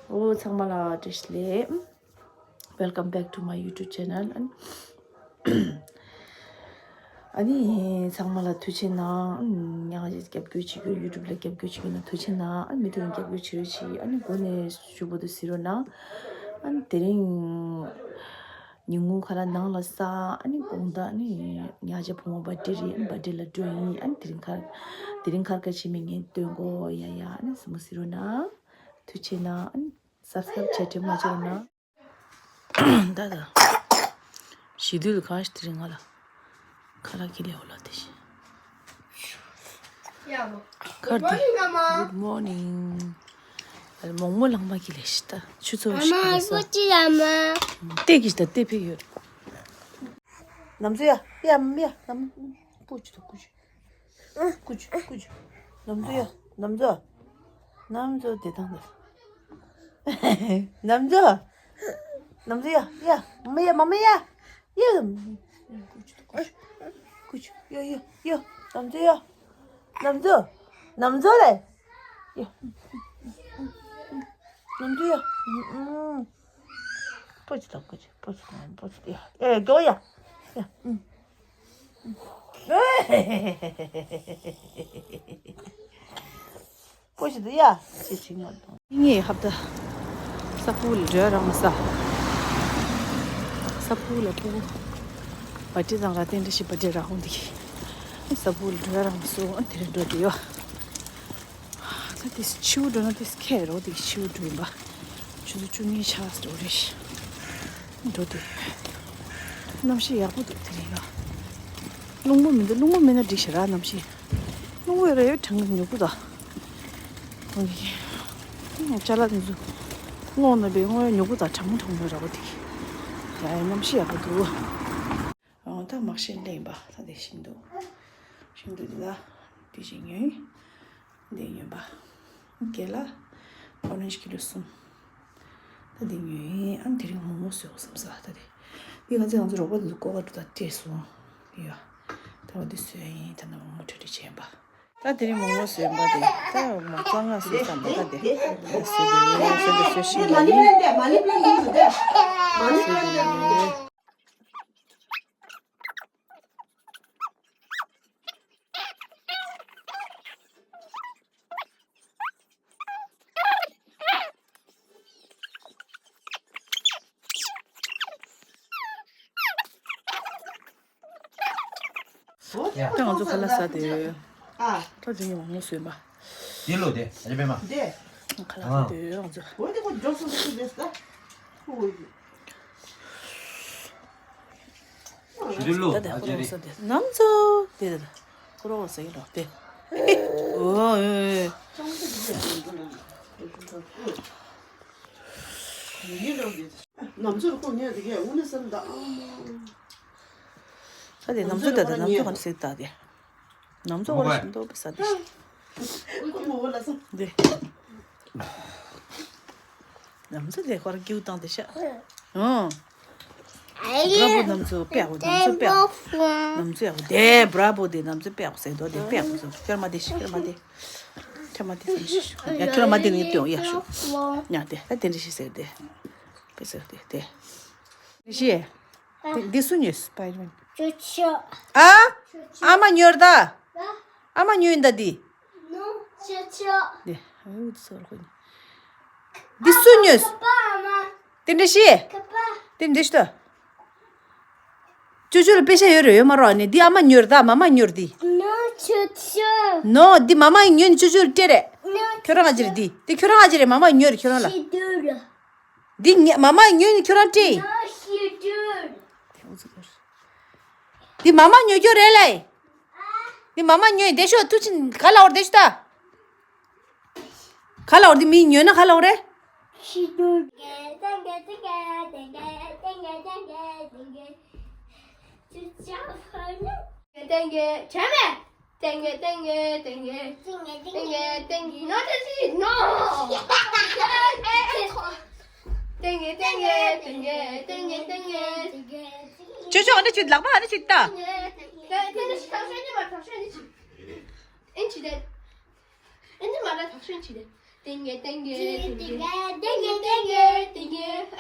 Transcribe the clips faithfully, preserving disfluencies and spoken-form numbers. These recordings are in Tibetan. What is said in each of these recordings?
ཨོ་ཚང་མ་ལ་བཀྲ་ཤིས་བདེ་ལེགས། Welcome back to my YouTube channel. ཨ་ནི་ཚང་མ་ལ་ཐུགས་རྗེ་གནང་། ང་རྒྱབ་སྐྱོར་བྱེད་རྒྱུ། YouTube ལ་རྒྱབ་སྐྱོར་བྱེད་རྒྱུ་ན་ཐུགས་རྗེ་གནང་། ཨ་མི་དེ་རིང་རྒྱབ་སྐྱོར་བྱེད་རོགས་བྱེད། ཨ་ནི་འགོ་ནས་ཞུ་བོ་དུ་ཟེར་རོགས་གནང་། ཨ་ནི་དེ་རིང་ཉིན་གུང་ཁ་ལ་ནང་ལ་ས། ཨ་ནི་དགོང་དག་ཨ་ནི་ཉག་ཆ་བུ་མོ་བར་ཐི་ཌེ་རེད། ཨ་ནི་བར་ཐི་ཌེ་ལ་འགྲོ་ཡིན། ཨ་ནི་དེ་རིང་ཁར་དེ་རིང་ཁར་ཁ་ཆེ་མི་ངན་སྟོན་གོ་ཡ་ཡ། ཨ་ནི་སི་མོ་ཟེར་རོགས་གནང་། ཐུགས་རྗེ་གནང་། ཨ་ནི་སབ་སི་ཀ་རབ་བྱས་དྲན་མ་བརྗེད་རོགས་གནང་། ད་ད། ཞི་དུལ་གང་ཞིག་དེ་རིང་ང་ལ་ཁ་ལག་གི་ལས་འོ་ལ་དེ་ཤི། ཁར་དེ། Good morning. ཨ་ལ་མོག་མོག་ལྷག་མ་གི་ལས་ཤི་ད། ཆུ་ཚོད་ཤི་ད་ས། ཏེ་གི་ཤི་ད་ཏེ་ཕི་ཡོད། ནམ་ཚོ་ཡ་ཡ་ཡ་ནམ་པོ་ཆུ་ད་ཀུ་ཆུ། ཀུ་ཆུ་ཀུ་ཆུ། ནམ་ཚོ་ཡ་ནམ་ཚོ། ནམ་ཚོ་དེ་དང་དེ། ནམ་ཚོ། ནམ་ཚོ་ཡ་ཡ། མ་ཡ་མ་མ་ཡ། ཡ། ཀུ་ཆུ་ཀུ་ཆུ། ཀུ་ཆུ་ཡ་ཡ་ཡ། ནམ་ཚོ་ཡ། ནམ་ཚོ། ནམ་ཚོ་ལེ། ཡ། ནམ་ཚོ་ཡ། ཨུ། པོ་ཆུ་དང་པོ་ཆུ་པོ་ཆུ་དང་པོ་ཆུ་ཡ། ཨེ་གོ་ཡ། ཡ། ཨུ། ཀོ་ཤི་དུ་ཡ། ཅི་ཆིང་ང་དང་། ངས་ཧབ་ད། ས་ཕུག་ལ་འགྲོ་རང་མ་ས། ས་ཕུག་ལ་ཕུག་བ་ཏི་དང་ར་ཏན་ཏི་ཤི་བ་ཏི་ར་ཧོང་དི། ས་ཕུག་ལ་འགྲོ་རང་མ་སོ། ཨ་དེ་རིང་འགྲོ་དུ་ཡོ། ད་དེ་ཆིའུ་འགྲོ་ན་དེ་ཁེ་རོ་དེ་ཆིའུ་འགྲོ་ཡིན་པ། ཆུ་ཚོད་བཅུ་གཉིས་ཆགས་འགྲོ་རེད། འགྲོ་དུས། གནམ་གཤིས་ཡག་པོ་འདུག་དེ་རིང་ལ། རླུང་བུ་མི་འདུག་རླུང་བུ་མེད་ན་འགྲིག་ཤག་ར་གནམ་གཤིས། རླུང་བུ་རེ་ཡོད་གྲང་གི་ཉོ་གུ་ད། འོ་ཡེ། ཅ་ལག་འདི་ཚོ། སྔོ་ན་པའི་སྔོ་ཉོ་གུ་ད་གྲང་མོ་གྲང་མོ་ར་བ་དེ། ཡ་ཡ་གནམ་གཤིས་ཡག་པོ་འདུག་ཨང་། ད་མག་ཤེས་ལེན་པ་ད་དེ་ཤིན་ཏུ། ཤིན་ཏུ་འདི་ལ། དེ་བཞིན་ཉོས། འདི་ཉོས་པ། རྒན་ལ། ཨོ་རེན་ཇི་ཀི་ལོ་གསུམ། ད་འདི་ཉོས་ཨང་། དེ་རིང་མོག་མོག་བཟོས་བསམ་ས་ད་དེ། འདི་ང་ཚོ་ང་ཚོ་རོགས་པ་འདི་ཚོ་ཀོ་བ་འདི་ད་སྤྲད་སོང་། ཡ། ད་བ་འདི་བཟོས་ཡིན། ད་ནང་མོག་མོག་ཁྲ་ཁྲ་བྱས་པ། ད་དེ་རིང་མོག་མོག་བཟོས་པ་དེ། ད་མོག་གཙང་ང་བཟོས་ཙམ་པ་ད་དེ། ད་བཟོས་དེ་བཟོས་དེ་བཟོས་ཤིང་ཡིན། བཟོས་དེ་ཡིན། ད་ང་ཚོ་ཁ་ལག་ཟ་དེ། ཨ། ད་དེ་ནི་མོག་མོག་བཟོས་པ། དེ་ལོ་དེ་ཨ་ཅེ་པད་མ། དེ། ཁ་ལག་ཟ་དེ་ང་ཚོ། འོ་དེ་ཁོ་འཇོག་སོང་ཟེར་གི་རེད་ད། ཁོ་འོ་དེ། ཞུ་ལུ། ད་དེ་ཨ་ཅེ་རེད། ཁོ་རང་ཟ་དེ་ནམ་ཚོ་དེ་དེ་ཁོ་རང་ཟ་གི་རོགས་དེ། ཨོ་ཨེ། ནམ་ཚོར་ཁོ་ངས་དེ་གས་དངོས་གནས་སེམས་དང་། ད་དེ་ནམ་ཚོ་ད་དེ་ནམ་ཚོ་ག་ནས་ཟེར་ད་དེ། ནམ་ཚོ་བར་ཞིམ་ཏོག་པའི་ས་དེ། ཁོ་མོ་བོ་ལ་སོང་། དེ། ནམ་ཚོ་དེ་ཁོ་རང་ཀིའུ་བཏང་དེ་ཤ། ཨོ། བྲ་བོ་ནམ་ཚོ་པེ་ཨོ། ནམ་ཚོ་པེ་ཨོ། ནམ་ཚོ་ཨོ། དེ་བྲ་བོ་དེ་ནམ་ཚོ་པེ་ཨོ་ཟེར་དོ་དེ་པེ་ཨོ་ཟེར། ཁྱོད་མ་དེ་ཤི་ཁྱོད་མ་དེ། ཁྱོད་མ་དེ་ཤི་ཤི། ཡ་ཁྱོད་མ་དེ་ནི་ཏོ་ཡ་ཤོ། ཡ་དེ་ད་དེ་འདྲ་ཤི་ཟེར་དེ། པེ་ཟེར་དེ་དེ། ཤི། དེ་འདི་སུ་ཉོས་སི་པའི་རི་མན། ཅོ་ཅོ། ཨ། ཅོ་ཅོ། ཨ་མ་ཉོས་ད། ཨ་མ་ཉོས་ད་འདི། ནོ་ཅོ་ཅོ། དེ་ཨ་ཡུ་དེ་སོར་ཁོ་ཉོས། འདི་སུ་ཉོས། ཀ་པ་ཨ་མ། དེ་འདྲ་ཤི། ཀ་པ། དེ་འདྲ་ཤི་ད། ཅོ་ཅོ་ལ་པེ་ཤ་ཡོད་རེད་ཡོད་མ་རོགས་ནི་འདི་ཨ་མ་ཉོས་ད་མ་མ་ཉོས་འདི། ནོ་ཅོ་ཅོ། ནོ་འདི་མ་མ་ཉོས་ནི་ཅོ་ཅོ་ལ་སྤྲད་རེད། ཁྱོད་རང་ཨ་ཅེ་རེད་འདི། འདི་ཁྱོད་རང་ཨ་ཅེ་རེད་མ་མ་ཉོས་རེད་ཁྱོད་རང་ལ། ཤི་དུ་ར། འདི་ངས་མ་མ་ཉོས་ནི་ཁྱོད་རང་སྤྲད་ཡིན། འདི་མ་མ་ཉོས་རྒྱུ་རེད་ལེ། འདི་མ་མ་ཉོས་བསྡད་ཤོག་ཐུག་ཕྱིན་ག་ལ་འོར་བསྡད་ཤོག་ད། ག་ལ་འོར་འདི་མི་ཉོས་ན་ག་ལ་འོར་རེད། ཤི་དུ། ཏེང་གེ་ཏེང་གེ་ཏེང་གེ་ཏེང་གེ་ཏེང་གེ་ཏེང་གེ། ཅི་ཅག་ཧ་ནི། ཏེང་གེ་ཏེང་གེ་བྱས་མེད། ཏེང་གེ་ཏེང་གེ་ཏེང་གེ། ཏེང་གེ་ཏེང་གེ་ཏེང་གེ། ནོ་ཏེང་གེ་ནོ། ཏེང་གེ་ཏེང་གེ་ཏེང་གེ་ཏེང་གེ་ཏེང་གེ་ཏེང་གེ། ཅོ་ཅོ་ཨ་ནི་ཅིག་ལག་པ་ཨ་ནི་ཅིག་ལྟ། ཏེང་གེ་ཏེང་གེ་ཏེང་གེ་ཏེང་གེ། ཨེ་ནི་མ་ད་ཐག་ཆོད་ཅི་རེད། ཏེང་གེ་ཏེང་གེ་ཏེང་གེ་ཏེང་གེ།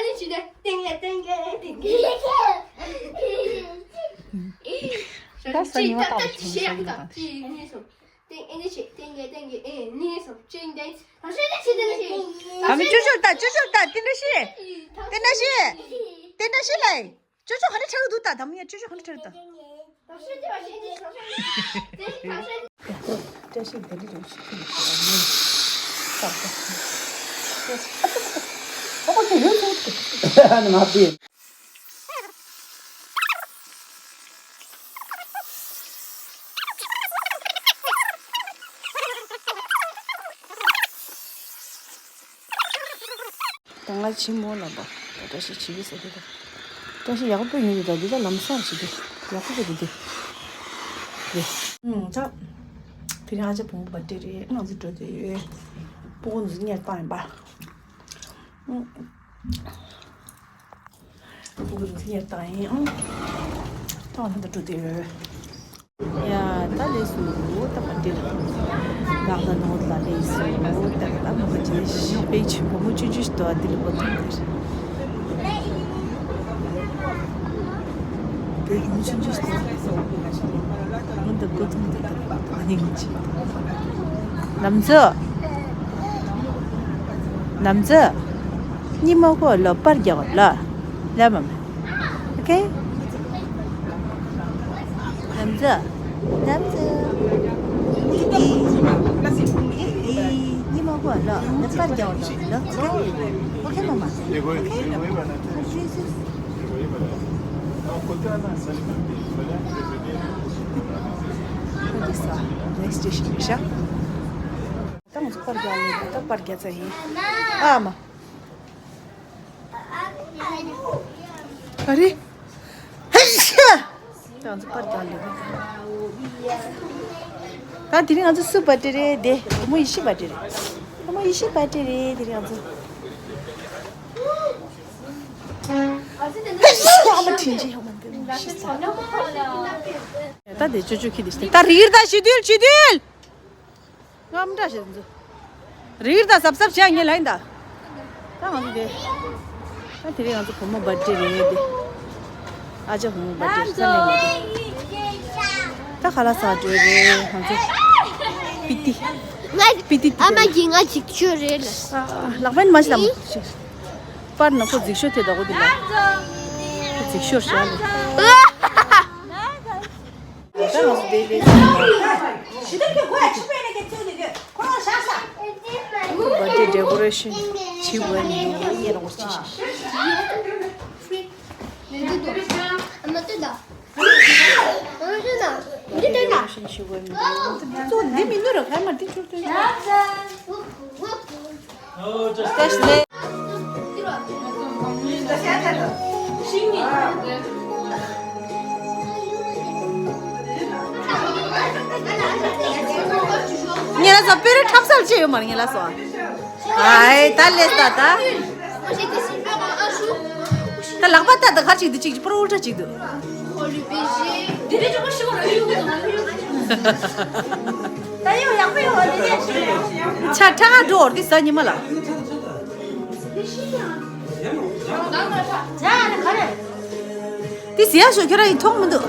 ཨ་ནི་ཅི་ནས་ཏིང་ལེ་ཏིང་ལེ་ཏིང་ལེ། ད་ས་ཉི་མ་ཏག་ཏག་ཅིག་ཞེས་ཡག་གི་དང་ཅི་ཡིན་ནས་སོང་། ཏིང་ཨེ་ནི་ཅི་ཏིང་ལེ་ཏིང་ལེ་ཨེ་ནི་སོང་ཅིང་ཏེ། ད་ཤེས་ནས་ཅི་ཏེ་ནས་ཤེས། ད་མི་ཅོ་ཅོ་ད་ཅོ་ཅོ་ད་ཏེ་ནས་ཤེས། ཏེ་ནས་ཤེས། ཏེ་ནས་ཤེས་ལེ། ཅོ་ཅོ་ག་འདྲ་ཆགས་ཀྱི་འདུག་ད་དམ་ཡ་ཅོ་ཅོ་ག་འདྲ་ཆགས་ཀྱི་འདུག་བཀྲ་ཤིས་བདེ་ལེགས་རེད་ཞུ་གི་ཡོད་ཞུ་གི་ཡོད། ཨོ་ཁོ་དེ་ཡོད་ཚོད་ཀྱི་ང་པི། ད་ང་ཆེན་མོ་ལ་པ་ད་བཀྲ་ཤིས་བྱེད་ཀྱི་ཟེར་གི་ད། བཀྲ་ཤིས་ཡག་པོ་ཡིན་གྱི་ད་འདི་ད་ལམ་སང་བྱེད་གི་ཡག་པོ་གི་འདི་འདི་རེད། ཨུང་ད་དེ་རིང་ཨ་ཅག་བུ་མོ་བར་ཐི་ཌེ་རེད། ང་ཚོ་འགྲོ་དེ་ཡོད། སྤུ་གུ་ཚོ་གཉེར་བཏང་ཡིན་པ། ཨུང་སྤུ་གུ་ཚོ་གཉེར་བཏང་ཡིན། ཨུང་ད་ང་ཚོ་འགྲོ་དེ་ཡོད། ཡ། ད་ལས་སུ་ད་བར་ཐི་ཌེ་ལག་ད་ནོར་ལ་ལས་སུ་ད་ད་མ་ག་ཅི་ཞིག་པེ་ཆུ་བུ་མོ་ཆུང་ཆུང་ཞིག་འདུག་ཨ། དེ་ལ་བུ་ཐུང་དེར་བུ་མོ་ཆུང་ཆུང་ཞིག་འདུག་མོ་འདི་བུ་ཐུང་དེ་ད་ཨ་ནི་ངི་ཅི། ལམ་འཛོ། ལམ་འཛོ། ཉི་མ་གོ་ལོ་པར་རྒྱག་ལ། ལ་མ་མ། ཨོ་ཁེ། ལམ་འཛོ། ལམ་འཛོ། ཨི། ཨི། ཉི་མ་གོ་ལོ། ལ་པར་རྒྱག་ལོ། ལོ། ཨོ་ཁེ། ཨོ་ཁེ་མ་མ། ཨོ་ཁེ། ཨོ་ཁེ། ཨོ་ཁེ་ས། ནེགསི་སི་ཊེ་ཤན་རེད་ཤག་ད་ང་ཚོ་པར་རྒྱག་ལེ་ད་པར་རྒྱག་ཚར་ཡིན། ཨ་མ། ག་རེ། ཧེ་ཤ། ད་ང་ཚོ་པར་རྒྱག་ལེ་ད། ད་དེ་རིང་ང་ཚོ་སུ་བར་ཐི་ཌེ་རེད་དེ། བུ་མོ་ཡེ་ཤེས་བར་ཐི་ཌེ་རེད། བུ་མོ་ཡེ་ཤེས་བར་ཐི་ཌེ་རེད་དེ་རིང་ང་ཚོ། ཧེ་ཤ། ཨ་མ་དྲིན་ཆེ་ཡོང་མ་འདུག་ཤི་ས། ད་དེ་ཅོ་ཅོ་ཁྱི་དེ་ཤི་ད་རིལ་ད་ཤི་དུལ་ཤི་དུལ། རྔམ་འདྲ་ཞིག་འཛུ། རིལ་དང་གཟབ་གཟབ་བྱས་ངས་ལན་ད། ད་ང་ཚོ་དེ། ད་དེ་རིང་ང་ཚོ་བུ་མོ་བར་ཐི་ཌེ་རེད་དེ། ཨ་ཅག་བུ་མོ་བར་ཐི་ཌེ་ས་ལེན་མ་དེ། ད་ཁ་ལག་ཟ་འགྲོ་རེད་ང་ཚོ། པི་ཏི། པི་ཏི་ཨ་མ་གིས་ང་ཅིག་ཤོད་རེད་ལ། ལག་པ་ནི་མ་ཞིག་ལ་མ་ཞིག་པར་ན་ཁོ་འཛིག་ཤོར་དེ་ད་གོ་དེ་ལ། ཁོ་འཛིག་ཤོར་བྱས་ལ། ད་ང་ཚོ་དེ་ལས་བར་ཐི་ཌེ་ཌེ་ཀོ་རེ་ཤན་བྱེད་དགོས་ནི་ཡིན་ཡིན་རོགས་ཅི་ཞིག་ཨ་མ་ཏི་ད། ཨ་མ་ཏི་ད། འདི་ལྟ་ན། འདི་ལྟ་ན། ཚོ་འདི་མི་ནུ་ར་ཁ་མ་འདི་ཚོ་ལྟ་ན། ངས་ལ་ས་པེ་རེ་ཁྲབ་སལ་ཅི་ཡོད་མ་རེད་ངས་ལ་སོ། ཨའི་ད་ལས་ད་ད། ད་ལག་པ་ད་ད་གར་ཅིག་འདི་ཅིག་པྲོ་ཨུལ་ཊ་ཅིག་འདུག་ཆ་ཁྲ་འགྲོ་འདི་ས་ཉི་མ་ལ། འདི་ཟེར་ཡ་ཤོ་ཁྱོད་རང་ཡིན་མཐོང་མི་འདུག་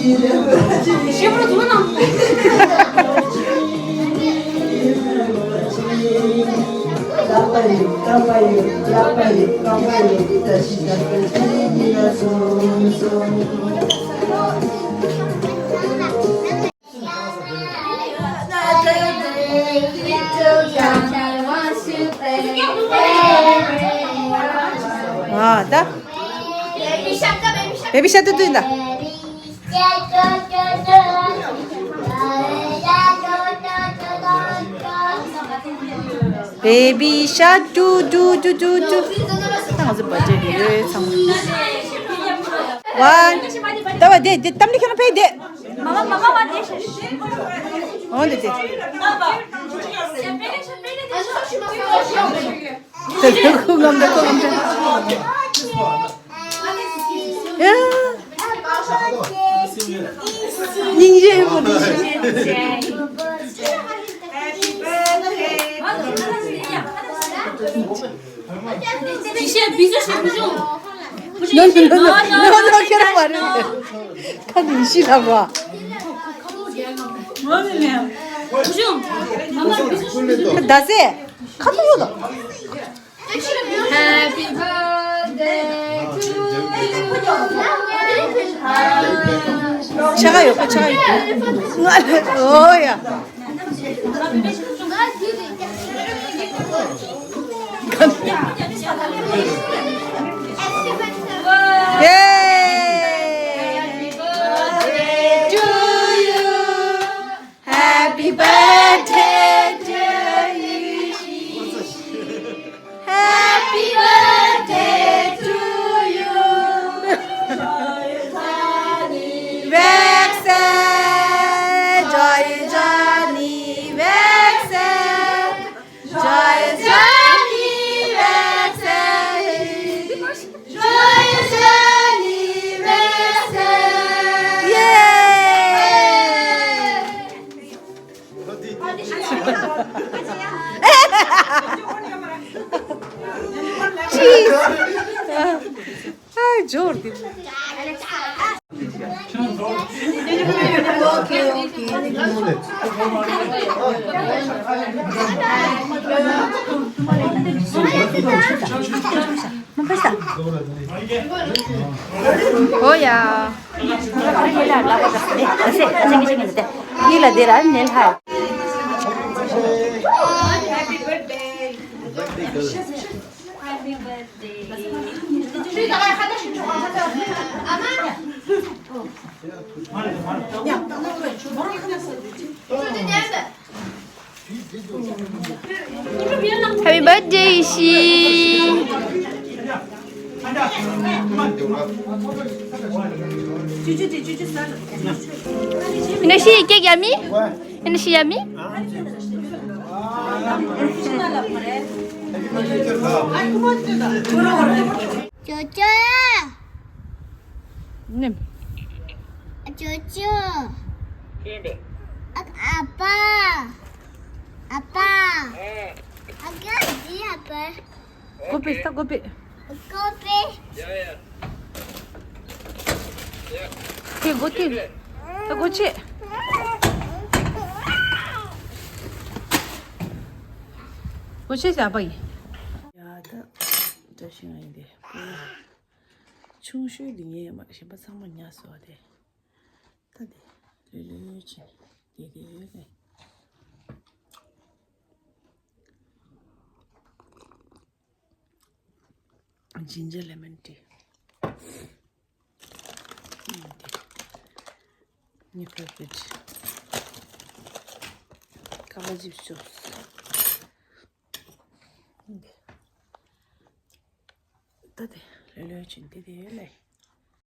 ཨ་ད། བེ་བི་ཤར་ཏུ་ཏུ་ཡིན་ད། བེ་བི་ཤར་ཏུ་ཏུ་ཏུ་ཏུ་ཏུ། ད་ང་ཚོ་བར་ཐ་ཌེ་ཡོད་ཚང་མ། ཝན། ད་བ་དེ་དེ་གཏམ་འདྲི་ཁྱོད་རང་ཕེབས་དེ། མ་མ་མ་མ་བ་དེ་ཤ་ཤ། འོ་དེ་དེ། དེ་ཁུ་ངམ་དེ་ཁུ་ངམ་དེ། ཡ། སྙིང་རྗེ་མོ་དེ་ཤ། ནོ་ནོ་ནོ་ནོ་ཁྱེད་རང་མ་རེད། ཁ་ནས་ཤི་ལ་བ། ད་ཟེ། ཁ་ཐུག་ཡོད་དོ། Happy birthday to you. ཆ་ག་ཡོད་ཁོ་ཆ་ག་ཡོད། ང་ལ་ཨོ་ཡ། Yay! To you. Happy birthday to you. Happy birthday to you. Vekse, joy journey, vekse. Joyeux anniversaire. Joyeux anniversaire. Yeah. Cheese. ཨ་འབྱོར་འདི། ཨོ་ཡ། ཡིད་ལ་དེ་ར་ནེལ་ཧ། Happy birthday, Ishi. Ina shi cake yummy? Ina shi yummy? ཅོ་ཅོ། ནེམ། ཅོ་ཅོ། ཨ་ཨ་ཕ། ཨ་ཕ། ཨ་ག་ཟི་ཨ་ཕ། ཀོ་པེ་ས་ཀོ་པེ། ཀོ་པེ། ཡ་ཡ། ཡ། དེ་གོ་དེ། ད་གོ་ཆེ། གོ་ཆེ་ཟ་བ་ཡི། ཡ་ད་བཀྲ་ཤིས་ང་ཡིན་དེ། ཆུང་ཤོས་འདི་ངའི་མ་གཞན་པ་ཚང་མ་ཉལ་སོང་བ་དེ། ད་དེ་ལོས་ལོས་ཡོད་ཅིང་དེ་དེ་ཡོད་ནས། ཇིན་ཇར་ལེ་མོན་ཊི། ངའི་ཕེ་ཝ་རི་ཊི། ཀ་ལ་ཇིབ་ཅུས། ད་དེ་ལོས་ལོས་ཅིང་དེ་དེ་ཡོད་ལེ།